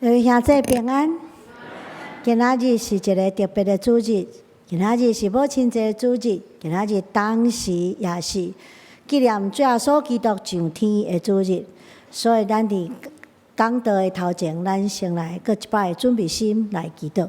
各位兄弟平安。今仔日是一个特別的主日，今仔日是母親節主日，今仔日同時也是紀念主耶穌基督上天的主日。所以咱佇講道的頭前，咱先來閣一擺準備心來祈禱。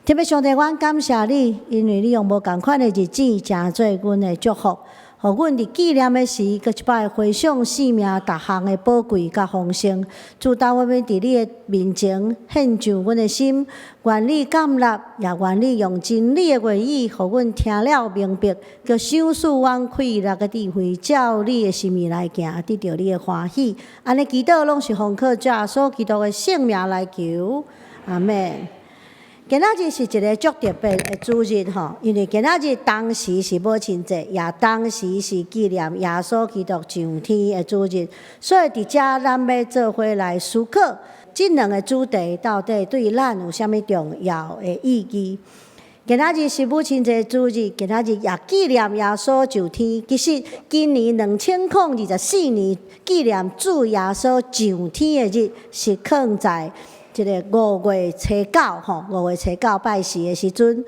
天父上帝，阮感謝你，因為你用無仝款的日子，成做阮的祝福，予阮佇紀念的時，閣一擺回想生命逐項的寶貴佮豐盛。主當我們佇你的面前獻上阮的心，願你甘納，也願你用真理的話語，予阮聽了明白，閣賞賜阮快樂的智慧，照你的心意來行，得著你的歡喜。按呢祈禱攏是奉靠主耶穌基督的聖名來求，阿們。今仔日是一个足特別的主日吼，因為今仔日同時是母親節，也同時是紀念耶穌基督上天的主日，所以佇遮咱欲做伙來思考這兩个主題到底對咱有啥物重要的意義。今仔日是母親節主日，今仔日也紀念耶穌上天。其實今年2024年紀念主耶穌上天的日，是囥在這个5月初九吼，5月初九拜四的時陣，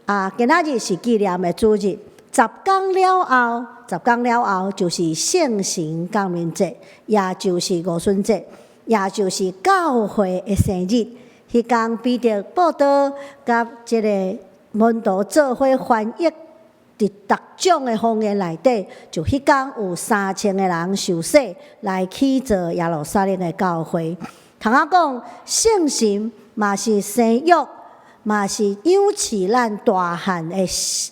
啊，今仔日是紀念的主日。10工了後，十工了後就是聖神降臨節，也就是五旬節，也就是教會的生日。彼工彼得報道佮這个門徒做伙翻譯佇逐種的方言內底，就彼工有3000个人受洗來起造耶路撒冷的教會。通仔講，聖神嘛是生育，嘛是養飼咱大漢的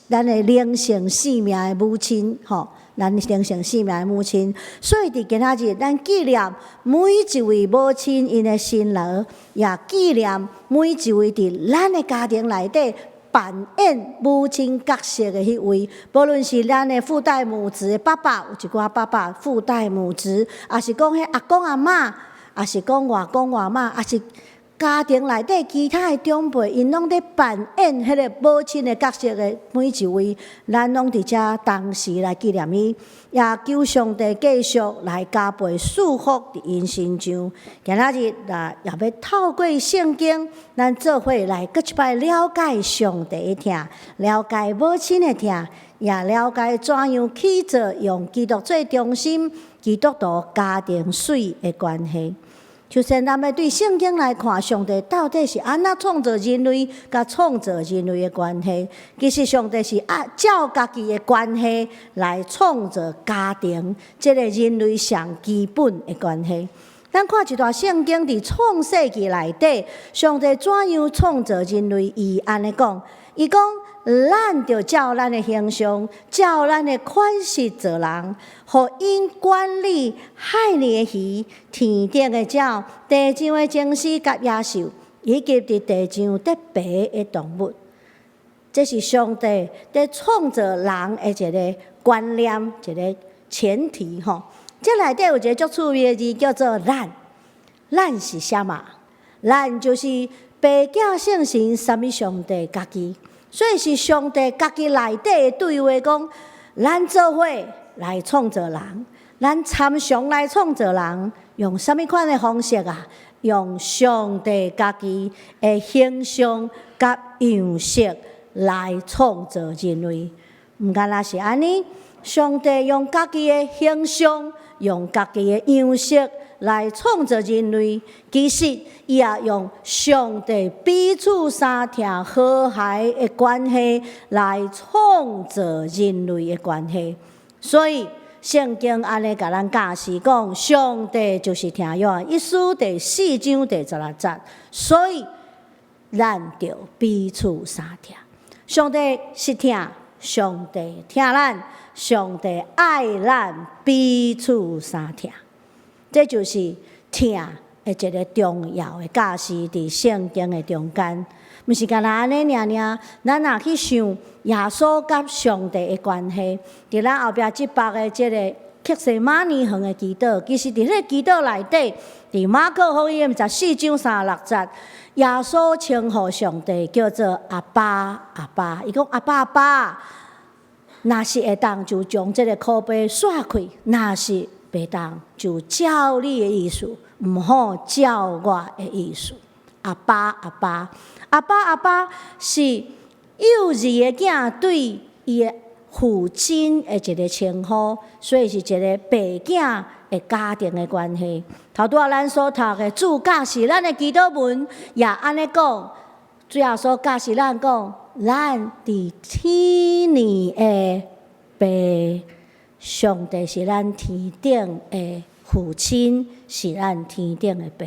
咱的靈性生命的母親，吼，咱靈性生命的母親。所以佇今仔日，咱紀念每一位母親𪜶的辛勞，也紀念每一位佇咱的家庭內底扮演母親角色的彼位，無論是咱的父代母職的爸爸，有一寡爸爸父代母職，抑是講彼阿公阿嬤，抑是講外公外媽，抑是家庭內底其他的長輩，𪜶攏咧扮演彼个母親的角色的每一位，咱攏佇遮同時來紀念伊，也求上帝繼續來加倍賜福佇𪜶身上。今仔日也欲透過聖經，咱做伙來閣一擺了解上帝的疼，了解母親的疼，也了解怎樣起造用基督做中心，基督徒家庭媠的關係。首先，咱欲對聖經來看，上帝到底是按怎創造人類，佮創造人類的關係。其實，上帝是按照家己的關係來創造家庭，這个人類上基本的關係。咱看一段聖經，佇創世記內底，上帝怎樣創造人類？伊按呢講，伊講：咱著照咱的形象，照咱的款式造人，予𪜶管理海裡的魚、天頂的鳥、地上的螽斯佮野獸，以及佇地上咧爬的動物。這是上帝佇創造人的一个觀念，一个前提吼。這內底有一个足趣味的字，叫做“咱”。咱是啥物？咱就是父子聖神三一上帝家己。所以是上帝家己內底的對話，講咱做伙來創造人，咱參詳來創造人，用啥物款的方式啊？用上帝家己的形象佮樣式來創造人類。毋干焦是按呢，上帝用家己的形象，用家己的樣式來創造人類。其實，伊也用上帝彼此相疼和諧的關係來創造人類的關係。所以，聖經按呢共咱教示講，上帝就是疼。約翰一書第四章第16節。所以，咱著彼此相疼。上帝是疼，上帝疼咱，上帝愛咱彼此相疼。這就是疼的一个重要的教示，佇聖經的中間，毋是干焦按呢爾爾。咱若去想耶穌佮上帝的關係，佇咱後壁這幅的這个客西馬尼園的祈禱，其實佇彼个祈禱內底，佇馬可福音14章36節，耶穌稱呼上帝叫做阿爸阿爸，伊講阿爸阿爸，若是會當就將這个苦杯煞開，若是袂當就照你的意思，毋好照我的意思。阿爸阿爸，阿爸阿爸是幼稚的囝對伊的父親的一個稱呼，所以是一個爸囝的家庭的關係。頭拄仔咱所讀的主教示咱的祈禱文也按呢講，主耶穌教示咱講，咱佇天裡的爸，上帝是咱天頂的父親，是咱天頂的爸。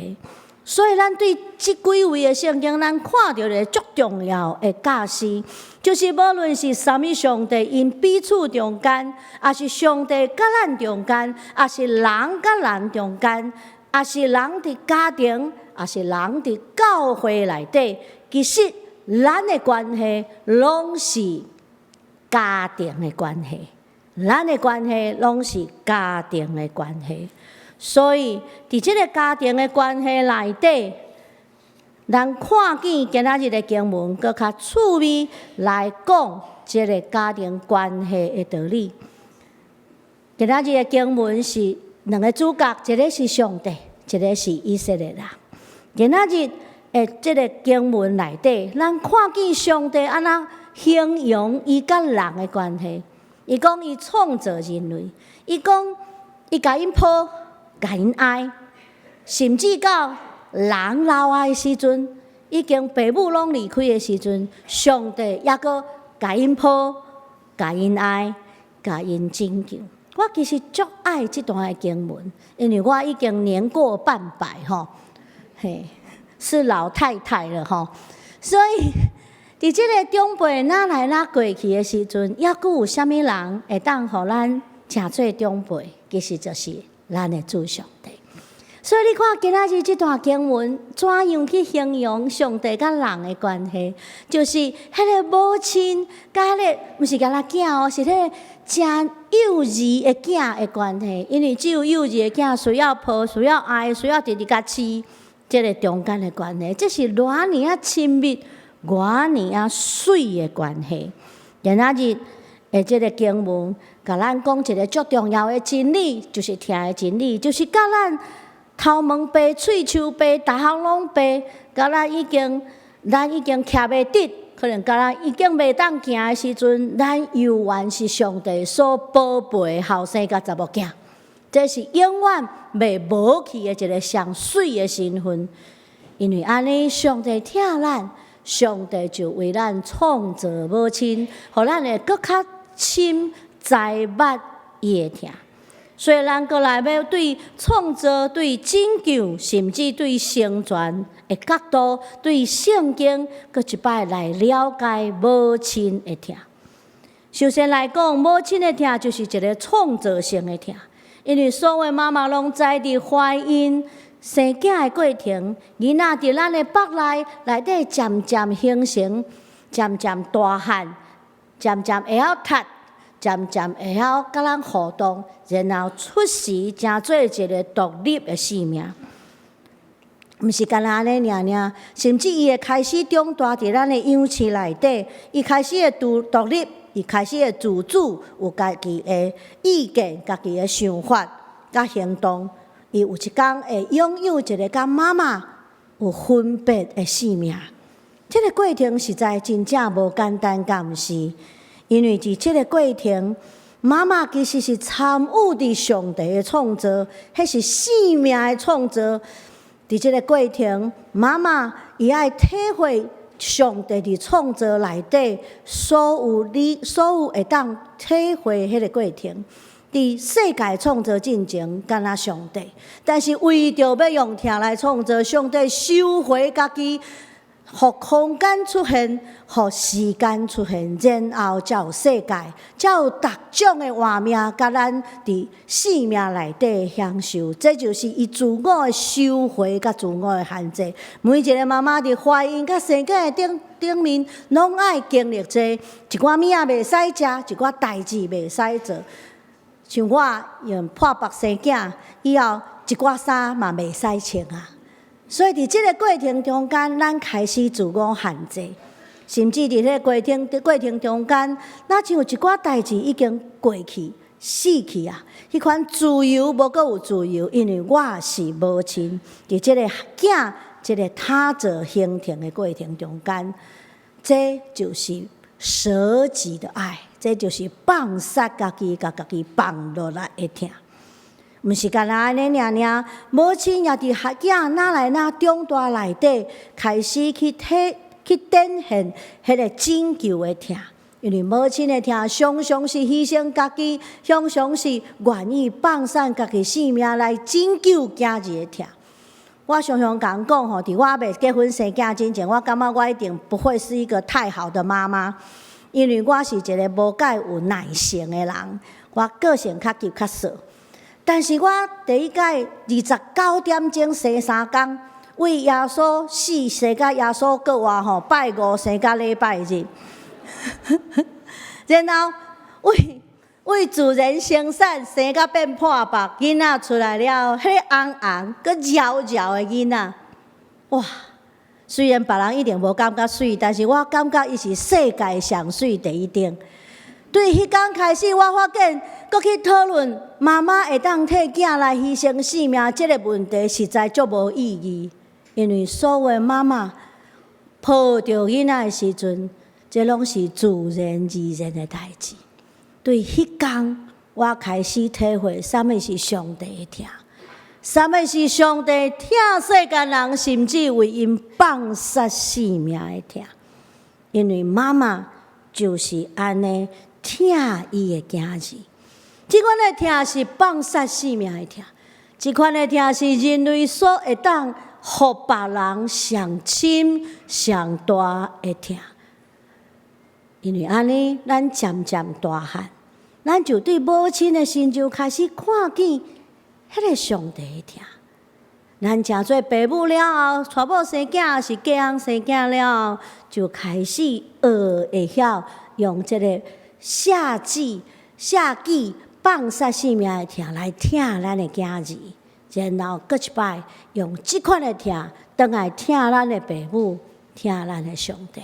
所以，咱對這幾位的聖經，咱看著一个足重要的教示，就是無論是啥物上帝𪜶彼此中間，抑是上帝佮咱中間，抑是人佮人中間，抑是人佇家庭，抑是人佇教會內底，其實咱的關係攏是家庭的關係，咱的關係攏是家庭的關係。所以，佇這个家庭的關係內底，咱看見今仔日的經文，閣較趣味來講這个家庭關係的道理。今仔日的經文是兩个主角，一个是上帝，一个是以色列人。今仔日的這个經文內底，咱看見上帝按怎形容伊佮人的關係。伊講伊創造人類，伊講伊共𪜶抱，共𪜶愛，甚至到人老啊的時陣，已經爸母攏離開的時陣，上帝猶閣共𪜶抱、共𪜶愛、共𪜶拯救。我其實足愛這段的經文，因為我已經年過半百吼，嘿，是老太太了吼，所以佇這个長輩若來若過去的時陣，猶閣有啥物人會當予咱成做長輩？其實就是咱的主上帝。所以你看今仔日這段經文，怎樣去形容上帝佮人的關係？就是彼个母親佮彼个，毋是干焦囝哦，是彼个誠幼稚的囝的關係。因為只有幼稚的囝需要抱、需要愛、需要直直共飼，這个中間的關係，這是偌爾仔親密、偌爾仔媠的關係。今仔日的這个經文，共咱講一个足重要的真理，就是疼的真理，就是佮咱頭毛白、喙鬚白、逐項攏白，佮咱已經徛袂直，可能佮咱已經袂當行的時陣，咱猶原是上帝所寶貝後生佮查某囝，這是永遠袂無去的一个上媠的身份。因為按呢，上帝疼咱，上帝就為咱創造母親，予咱會閣較深知捌伊的疼。所以，咱閣來欲對創造、對拯救，甚至對成全的角度，對聖經，閣一擺來了解母親的疼。首先來講，母親的疼就是一个創造性的疼，因為所有媽媽攏知佇懷孕生囝的過程，囡仔佇咱的腹內內底漸漸形成，漸漸大漢，漸漸會曉讀，漸漸會曉佮咱互動，然後出世成做一个獨立的生命。毋是干焦按呢爾爾，甚至伊會開始長大佇咱的養飼內底，伊開始會獨立，伊開始會自主，有家己的意見、家己的想法、佮行動。伊有一工會擁有一个佮媽媽有分別的生命。這个過程實在真正無簡單，敢毋是？因為佇這个過程，媽媽其實是參與佇上帝的創造，彼是生命的創造。佇這个過程，媽媽伊愛體會上帝佇創造內底所有你所有會當體會彼个過程。佇世界創造進前，干焦上帝，但是為著欲用疼來創造，上帝收回家己，予空間出現，予時間出現，然後才有世界，才有逐種的活命，佮咱佇生命內底享受。這就是伊自我的收回，佮自我的限制。每一个媽媽佇懷孕佮生囝的頂頂面，攏愛經歷這一寡物仔袂使食，一寡代誌袂使做。像我用破腹生囝以後，一寡衫嘛袂使穿啊。所以佇這个過程中間，咱開始自我限制，甚至佇彼个過程中間，若像有一寡代誌已經過去，死去啊！彼款自由無閣有自由，因為我是母親，佇這個囝這個他者形成的過程中間，這就是捨己的愛，這就是放殺家己，共家己放落來的疼。毋是干焦按呢爾爾，母親也佇囝若來若長大內底，開始去體去展現彼個拯救的疼。因為母親的疼常常是犧牲家己，常常是願意放捨家己性命來拯救囝兒的疼。我常常共人講吼，佇我未結婚生囝之前，我感覺我一定不會是一個太好的媽媽，因為我是一個無蓋有耐性的人，我個性較急較燥。但是我第一擺29點鐘生三工，為耶穌死生甲耶穌閣活吼，拜五生甲禮拜日，然後為自然生產生甲變破腹，囡仔出來了，彼個紅紅閣搖搖的囡仔，哇！雖然別人一定無感覺媠，但是我感覺伊是世界上媠第一等。對彼工開始，我發現，閣去討論媽媽會當替囝來犧牲性命這個問題，實在足無意義。因為所有媽媽抱著囡仔的時陣，這攏是自然而然的代誌。對彼工，我開始體會啥物是上帝的疼，啥物是上帝疼世間人，甚至為𪜶放捨性命的疼。因為媽媽就是按呢疼伊的囝兒，這款的疼是放捨性命的疼，這款的疼是人類所會當予別人上深上大的疼。因為按呢，咱漸漸大漢，咱就對母親的身上開始看見彼個上帝的疼。咱成做爸母了後，娶某生囝，抑是嫁翁生囝了後，就開始學會曉用這個捨己、捨己放捨性命的疼來疼咱的囝兒，然後閣一擺用這款的疼，轉來疼咱的爸母，疼咱的上帝。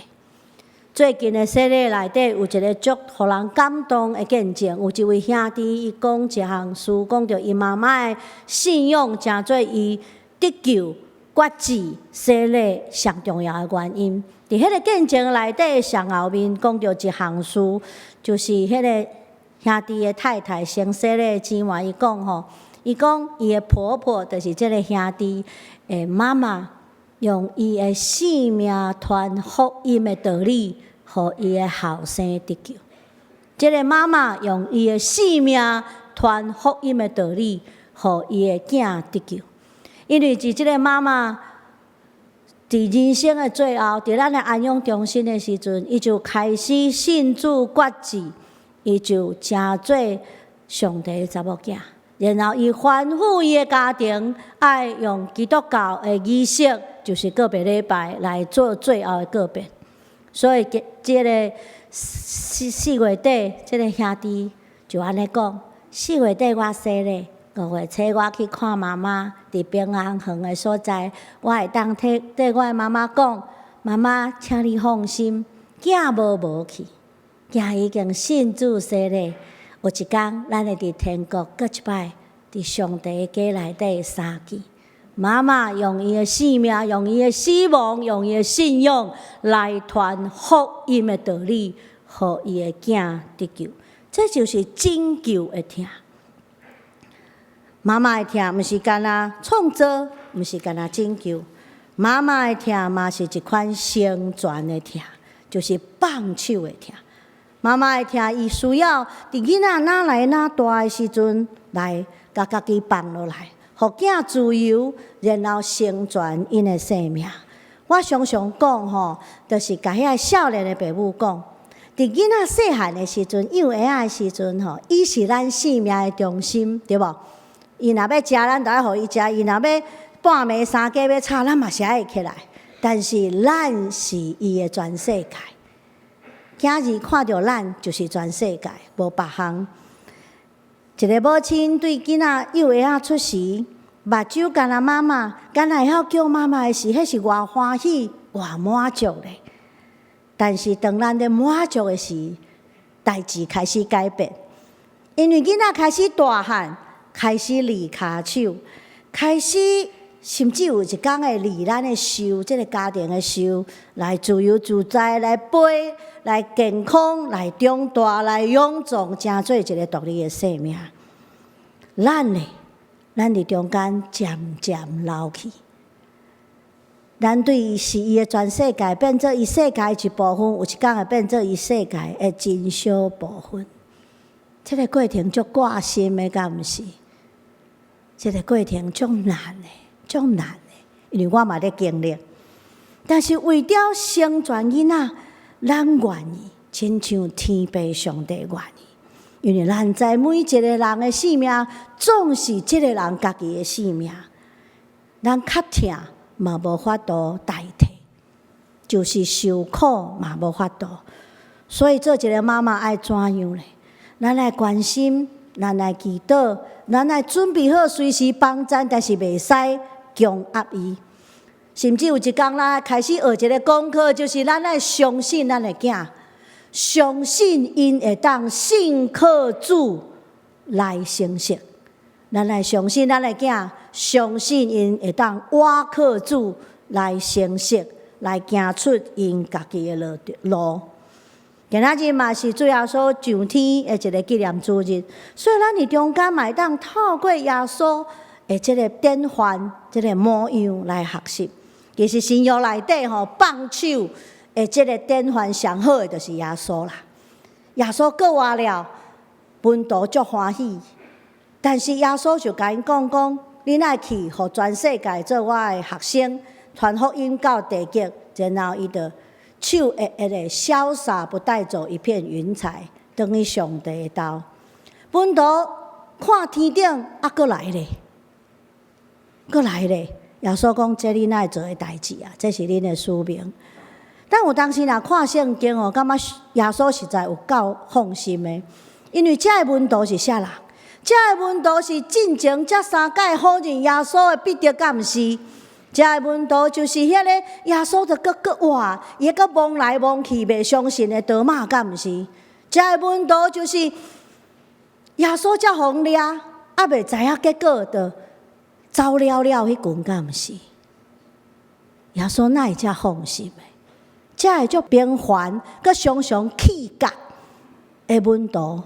最近的洗禮內底有一個足予人感動的見證，有一位兄弟伊講一項事，講著伊媽媽的信仰，成做伊得救、決志、洗禮上重要的原因。佇彼個見證內底上後面講著一項事，就是彼個兄弟的太太先洗禮姊妹，伊講吼，伊講伊的婆婆就是這個兄弟的媽媽，用伊的性命傳福音的道理，予伊的後生得救。這個媽媽用伊的性命傳福音的道理，予伊的囝得救。因為佇這個媽媽佇人生的最後，佇咱的安養中心的時陣，伊就開始信主決志，伊就成做上帝的查某囝。然後伊吩咐伊的家庭，愛用基督教的儀式，就是告別禮拜來做最後的告別。所以，這個4月底，這個兄弟就按呢講：4月底我洗禮，5月初我去看媽媽，佇平安園的所在，我會當替對我的媽媽講：媽媽，請你放心，囝無無去，囝已經信主洗禮。有一工，咱會佇天國閣一擺，佇上帝的家內底相見。媽媽用伊的性命，用伊的死亡，用伊的信仰來傳福音的道理，予伊的囝得救。這就是拯救的疼。媽媽的疼，毋是干焦創造，毋是干焦拯救。媽媽的疼嘛是一款成全的疼，就是放手的疼。媽媽的疼，伊需要佇囡仔若來若大的時陣，來共家己放落來，予囝自由，然後成全𪜶的生命。我常常講吼，就是共遐少年的爸母講，佇囡仔細漢的時陣，幼嬰仔的時陣吼，伊是咱生命的中心，對無？伊若欲食，咱就愛予伊食；伊若欲半暝三更欲吵，咱嘛是愛起來。但是咱是伊的全世界。囝兒看著咱就是全世界，無別項。一個母親對囡仔幼嬰仔出世，目睭干焦媽媽，敢若會曉叫媽媽的時，彼是偌歡喜、偌滿足咧。但是當咱咧滿足的時，代誌開始改變。因為囡仔開始大漢，開始離跤手，開始甚至有一工會離咱的壽，這個家庭的壽，來自由自在來飛，來健康，來長大，來勇壯，成做一個獨立的生命。咱呢，咱佇中間漸漸老去。咱對伊是伊的全世界，變做伊世界一部分，有一工會變做伊世界的真小部分。這個過程足掛心的，敢毋是？這個過程足難的，足難的，因為我嘛咧經歷。但是為著成全囡仔，咱願意，親像天父上帝願意，因為咱知每一個人的性命，總是這個人家己的性命。咱較疼嘛無法度代替，就是受苦嘛無法度。所以做一個媽媽愛怎樣咧？咱愛關心，咱愛祈禱，咱愛準備好隨時幫贊，但是袂使強壓伊。甚至有一工，咱開始學一個功課，就是咱愛相信咱的囝，相信𪜶會當信靠主來成熟。咱愛相信咱的囝，相信𪜶會當倚靠主來成熟，來行出𪜶家己的路路。今仔日嘛是主耶穌上天的一個紀念主日，所以咱佇中間嘛會當透過耶穌的這個典範、這個模樣來學習。其實新約內底吼放手的這個典範上好的就是耶穌啦。耶穌復活了，門徒足歡喜，但是耶穌就共𪜶講講：恁愛去，予全世界做我的學生，傳福音到地極，然後伊就手會會的瀟灑，不帶走一片雲彩，轉去上帝的兜。門徒看天頂，啊，閣來咧，閣來咧。耶穌講：這恁愛做的代誌啊，這是恁的使命。但有當時若看聖經哦，感覺耶穌實在有夠放心的，因為這个門徒是啥人？這个門徒是進前這三擺否認耶穌的彼得，敢毋是？這个門徒就是彼个耶穌就閣閣活，伊閣摸來摸去，袂相信的多馬，敢毋是？這个門徒就是耶穌才予掠，猶未知影結果，就走了了彼群，敢毋是？耶穌哪會遮放心的？這个足平凡，閣常常氣角的門徒，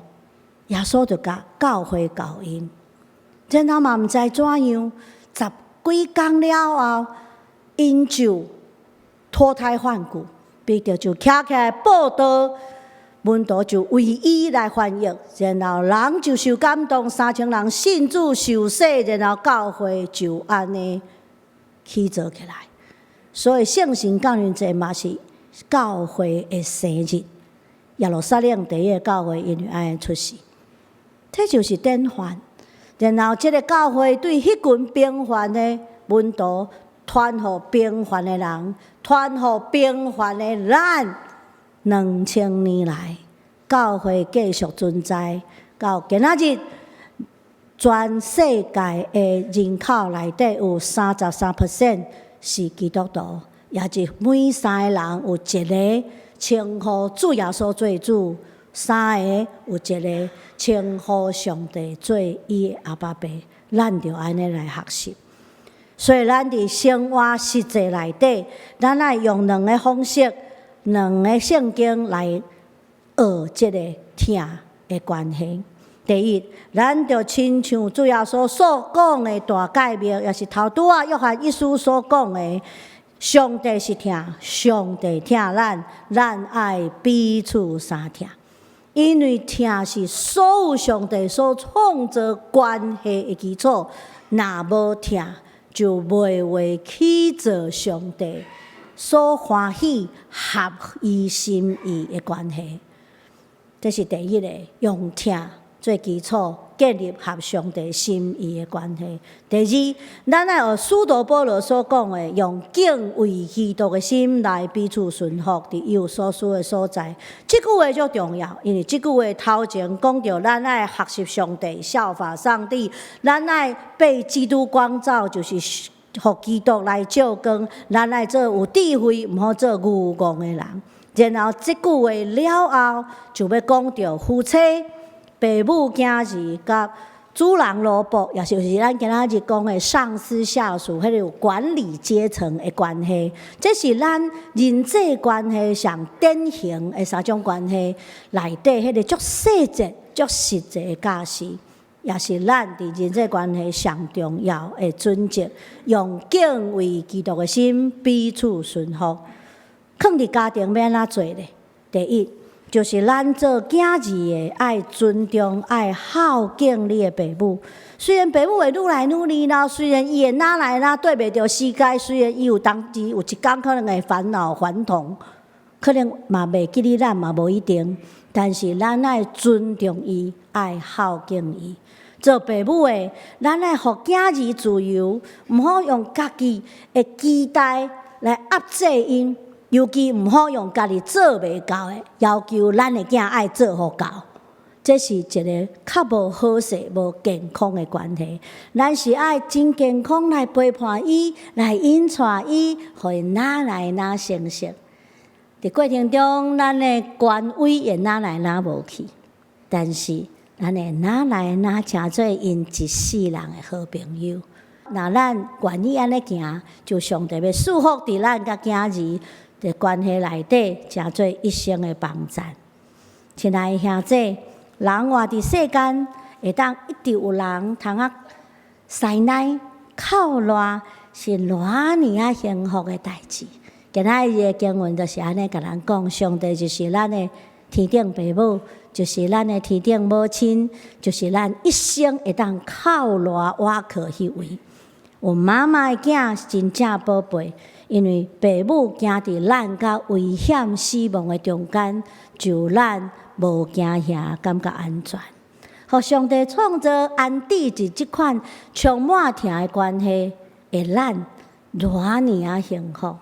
耶穌就共教會交𪜶，然後嘛毋知怎樣，十幾工了後，𪜶就脫胎換骨，彼得就徛起來報道，門徒就為伊來翻譯，然後人就受感動，3000人信主受洗，然後教會就按呢起造起來。所以聖神降臨節嘛是教會的生日，耶路撒冷第一個教會因為按呢出世，這就是典範。然後這個教會對彼群平凡的門徒，傳予平凡的人，傳予平凡的咱，2000年來，教會繼續存在，到今仔日，全世界的人口內底有33% 是基督徒，也就是每三個人有一個稱呼主耶穌做主，三個有一個稱呼上帝做伊的阿爸父，咱就按呢來學習。所以咱佇生活實際內底，咱愛用兩个方式、兩個聖經來學這個疼的關係。第一，咱就親像主耶穌所講的大誡命，也是頭拄仔約翰一書所講的，上帝是疼，上帝疼咱，咱愛彼此相疼。因為疼是所有上帝所創造關係的基礎，若無疼，就袂會起造上帝所歡喜合伊心意的關係。這是第一個，用疼做基礎，建立合上帝心意的關係。第二，咱愛學使徒保羅所講的，用敬畏基督的心來彼此順服，佇伊有所屬的所在。這句話足重要，因為這句話頭前講著，咱愛學習上帝，效法上帝，咱愛被基督光照，就是予基督來照光，咱愛做有智慧，毋好做愚戇的人。然後這句話了後，就欲講著夫妻。爸母囝兒佮主人奴僕，也就是咱今仔日講的上司下屬，彼個有管理階層的關係。這是咱人際關係上典型的三種關係內底，彼個足細節、足實際的教示，也是咱佇人際關係上重要的準則。用敬畏基督的心彼此順服。囥佇家庭欲按怎做咧？第一，就是咱做囝兒的愛尊重、愛孝敬你的爸母。雖然爸母會愈來愈年老，雖然伊會哪來哪對袂著時間，雖然伊有當時有一工可能會煩惱煩痛，可能嘛袂記得咱嘛無一定。但是咱愛尊重伊，愛孝敬伊。做爸母的，咱愛予囝兒自由，毋好用家己的期待來壓制𪜶。尤其毋好用家己做袂到的，要求咱的囝愛做予到，這是一個較無好勢、無健康的關係。咱是愛真健康來陪伴伊，來引帶伊，予伊哪來哪成熟。佇過程中，咱的權威會哪來哪無去，但是咱會哪來哪成做𪜶一世人的好朋友。若咱願意按呢行，就上帝欲賜福佇咱佮囝兒的關係內底，成做一生的幫贊。親愛的兄姊，人活佇世間，會當一直有人通仔師奶靠賴，是偌爾仔幸福的代誌。今仔日的經文就是按呢共咱講，上帝就是咱的天頂爸母，就是咱的天頂母親，就是咱一生會當靠賴倚靠彼位。有媽媽的囝是真正寶貝，因為爸母行佇咱佮危險死亡的中間，就咱無驚嚇，感覺安全。予上帝創造安置佇這款充滿疼的關係，的咱偌爾仔幸福。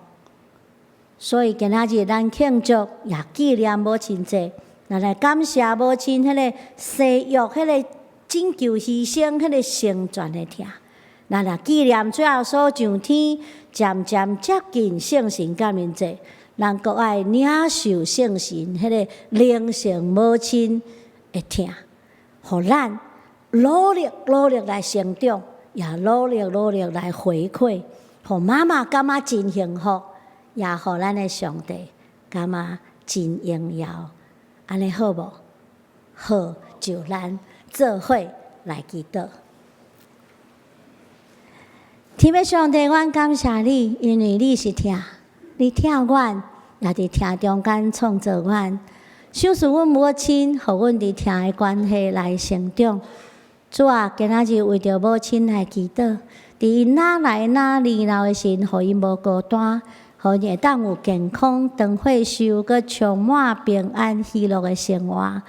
所以今仔日咱慶祝也紀念母親節，咱來感謝母親彼個生育、彼個拯救犧牲、彼個成全的疼。咱來紀念主耶穌上天，漸漸接近聖神降臨節，咱閣愛領受聖神彼個靈性母親的疼，予咱努力努力來成長，也努力努力來回饋，予媽媽感覺真幸福，也予咱的上帝感覺真榮耀。按呢好無？好，就咱做伙來祈禱。天父上帝，阮感謝你，因為你是疼，你疼阮，也佇疼中間創造阮。賞賜阮母親，予阮佇疼的關係來成長。主啊，今仔日為著母親來祈禱，佇𪜶哪來哪年老的時，予𪜶無孤單，予𪜶會當有健康、長歲壽，閣充滿平安喜樂的生活。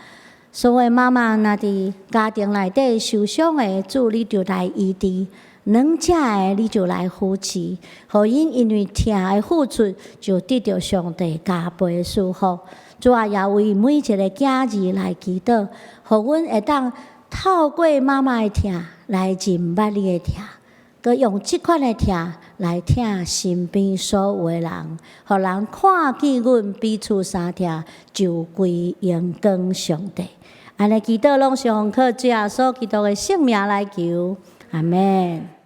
所有媽媽若佇家庭內底受傷的，主你就來醫治；軟弱的，你就來扶持，予𪜶因為疼的付出，就得著上帝加倍的祝福。主啊，也為每一個囝兒來祈禱，予阮會當透過媽媽的疼來認捌你的疼，閣用這款的疼來疼身邊所有的人，予人看見阮彼此相疼，就歸榮光上帝。按呢祈禱攏是奉靠主耶穌基督的聖名來求，阿門。